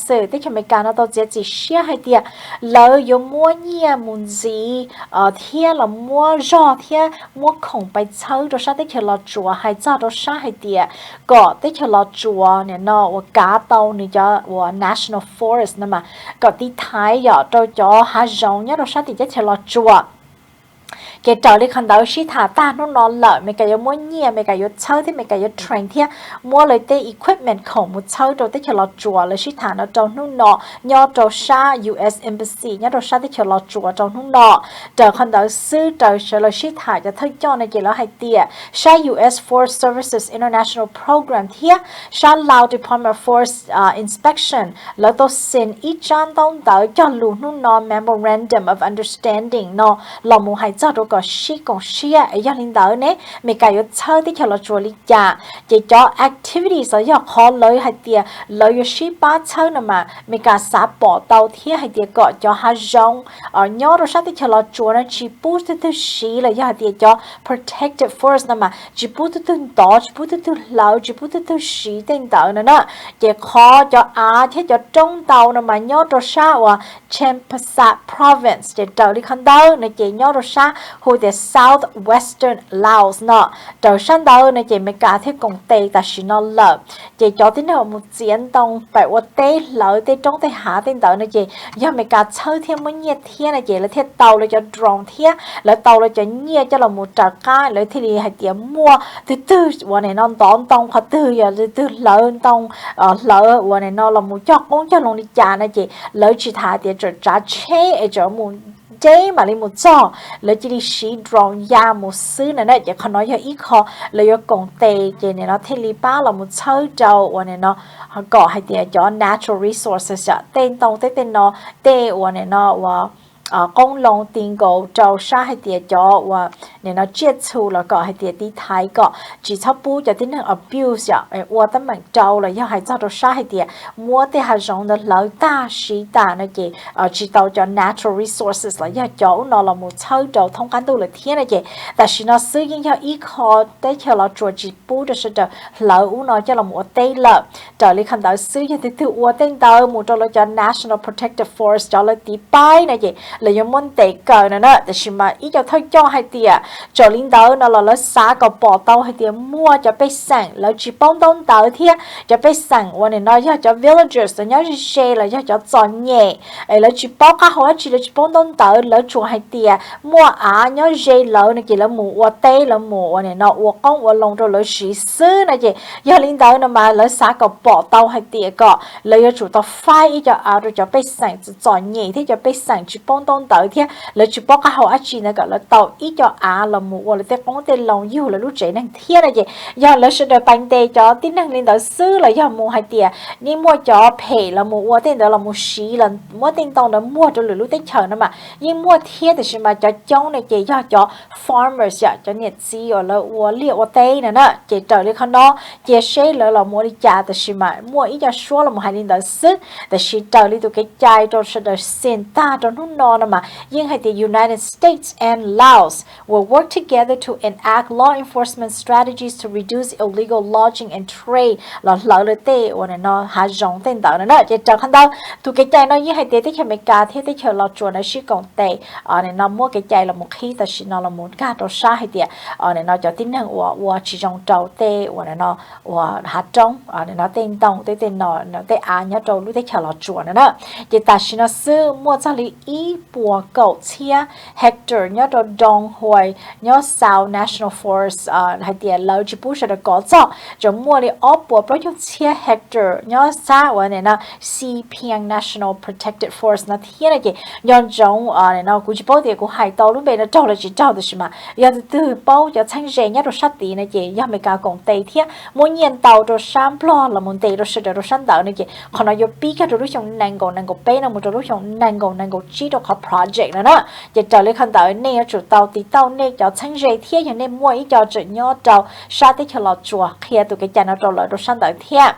xwm teb chaws Amelikas no tau txiav txim siab hais tias lawv yuav muab nyiaj mus ntxiv thiab los muab zog thiab muab khoom pais txhawb rau sab teb chaws Los Tsuas, hais txog rau sab hais tias kom teb chaws Los Tsuas nim no uas kav tau nws cov uas national forest no mas kom tiv thaiv yom rau cov hav zoov nyob rau sab tim teb chaws Los Tsuas. Ces raws li qhov ntawd sib tham tag hnub no lawm, Amelikas yuav muab nyiaj, Amelikas yuav txhawb thiab Amelikas yuav train thiab muab lawv tej equipment khoom mus txhawb rau teb chaws Los Tsuas. Lawv sib tham no rau hnub no nyob rau sab U S Embassy nyob rau sab teb chaws Los Tsuas rau hnub no. Raws qhov ntawd xwb, raws sawv lawv sib tham cov thawj coj no ces lawv hais tias sab U S Forest Services International Program thiab sab Lao Department of Forest Inspection lawv tau sign ib tsab ntaub ntawv cog lus hnub no, Memorandum of Understanding no, los mus hais txog rau kom sib koom siab. Yog li ntawd ne, Amelikas yuav txhawb teb chaws Los Tsuas li cas, ces cov activities los yog qhov lawv hais tias lawv yuav sib pab txhawb no mas Amelikas xav pom tau thiab hais tias kom cov hav zoov nyob rau sab teb chaws Los Tsuas no tsis pub tug twg siv los yog hais tias cov protected forest no mas tsis pub tug twg ntov, tsis pub tug twg hlawv, tsis pub tug twg siv tej ntawd no na. Ces qhov cov av thiab cov roob ntau no mas nyob rau sab uas Champasak Province, ces raws li qhov ntawd no ces nyob rau sab hu tias South Western Laos no. Raws sab ntawd no ces Amelikas thiaj koom tes tam sim no lawm. Ces cov tib neeg uas mus txiav ntoo pais ua teb hlawv tej roob tej hav tej ntawd no ces yog Amelikas txhawb thiab muab nyiaj thiab no ces lawv thiaj tau lawv cov drone thiab lawv tau lawv cov nyiaj coj los mus raws qab, lawv thiaj li hais tias muaj tug twg uas nim no ntov ntoo qhov twg, yog tug twg hlawv ntoo, hlawv uas nim no los mus cog qoob cog loo li cas no ces lawv tsis tas hais tias tseem tsav tsheb es tseem mus deb mam li mus txog, lawv cia li siv drone ya mus xwb no na. Ces qhov no yog ib qho lawv yuav koom tes ces nim no thiaj li pab los mus txhawb rau uas nim no kom hais tias cov natural resources, tej ntoo tej tej no, tej uas nim no uas qoob loo ti nkaus rau sab hais tias cov uas nim no tsiaj txhu los kom hais tias tiv thaiv kom tsis txhob pub cov tib neeg abuse yom, ua teeb meem rau los yog hais txog rau sab hais tias muab tej hav zoov ntawd hlawv tag siv tas no ces tsis tau cov natural resources los yog cov ub no los mus txhawb rau thoob qab ntuj lawm thiab no ces tam sim no xwb yeej yog ib qho teb chaws Los Tsuas tsis pub rau sawv daws hlawv ub no coj los ua teb lawm. Raws li qhov ntawd xwb yog tug twg ua tej ntawd mus rau lawv cov National Protected Forest cov lawv tiv paib no ces lawv yuav muab ntes kaw no na. Tab sis mas ib co thawj coj hais tias txawm li ntawd no los lawv xav kom pom tau hais tias muaj cov pej xeem lawv tsis paub ntaub ntawv thiab cov pej xeem uas nim no yog cov villagers nyob ze ze los yog cov txom nyem es lawv tsis paub qab hau dab tsi, lawv tsis paub ntaub ntawv, lawv tsuas hais tias muaj av nyob ze lawv no ces lawv mus ua teb, lawv mus uas nim no ua qoob ua loo rau lawv siv xwb no ces yog li ntawd no mas lawv xav kom pom tau hais tias kom lawv yuav tsum tau faib ib co av rau cov pej xeem txom nyem thiab cov pej xeem tsis paub ntaub ntawv thiab lawv tsis paub qab hau dab tsi ntawd kom lawv tau ib co av los mus ua lawv tej qoob tej loo yug lawv lub tsev neeg thiab no ces yog lawv sawv daws pais ntes cov tib neeg li ntawd xwb los yog mus hais tias yeej muaj cov phem los mus ua tej ntawd los mus siv los muab tej ntoo ntawd muag rau lwm lub teb chaws no mas yeej muaj thiab, tab sis mas cov coob no ces yog cov farmers yom, cov niam txiv uas lawv ua liaj ua teb no na. Ces raws li qhov no cia seb lawv los mus ua li cas, tab sis mas muaj ib co suab los mus hais li ntawd xwb. Tab sis raws li tus kev cai rau sawv daws xeem tag rau hnub no no mas yeej hais tias United States and Laos will work together to enact law enforcement strategies to reduce illegal logging and trade, los hlawv lawv tej uas nim no hav zoov tej ntawd no na. Ces raws qhov ntawd tus kev cai no yeej hais tias teb chaws Amelikas thiab teb chaws Los Tsuas no sib koom tes nim no muab kev cai los mus qhib tam sim no los mus nkag rau sab hais tias nim no cov tib neeg uas ua tsis zoo rau tej uas nim no uas hav roob, nim no tej ntoo tej tej no, tej av nyob rau lub teb chaws Los Tsuas no na. Ces tam sim no xwb muaj txog li ib puas kaum txhiab hectare nyob rau Dong Huai nyob South National Forest hais tias lawv tsis pub sawv daws kov txog, tseem muaj li ob puas plaub caug txhiab hectare nyob sab uas nim no Xi Piang National Protected Forest no thiab no ces nco ntsoov, nim no kuv tsis paub tias kuv hais tau lub npe no raug los tsis raug, tab sis mas yog tus twg paub cov txheeb ze nyob rau sab tid no ces yog Amelikas koom tes thiab muab nyiaj ntau rau sab Nplog los mus ntes rau sawv daws rau sab ntawd no ces qhov no yuav pib kiag rau lub xyoo nees nkaum nees nkaum peb no mus rau lub xyoo nees nkaum nees nkaum tsib rau qhov project no na. Ces raws li qhov ntawd nej yuav tsum tau tiv tauj nej cov txheeb ze thiab yog nej muaj ib co tseem nyob rau sab teb chaws Los Tsuas qhia tus kev cai no rau lawv rau sab ntawd thiab.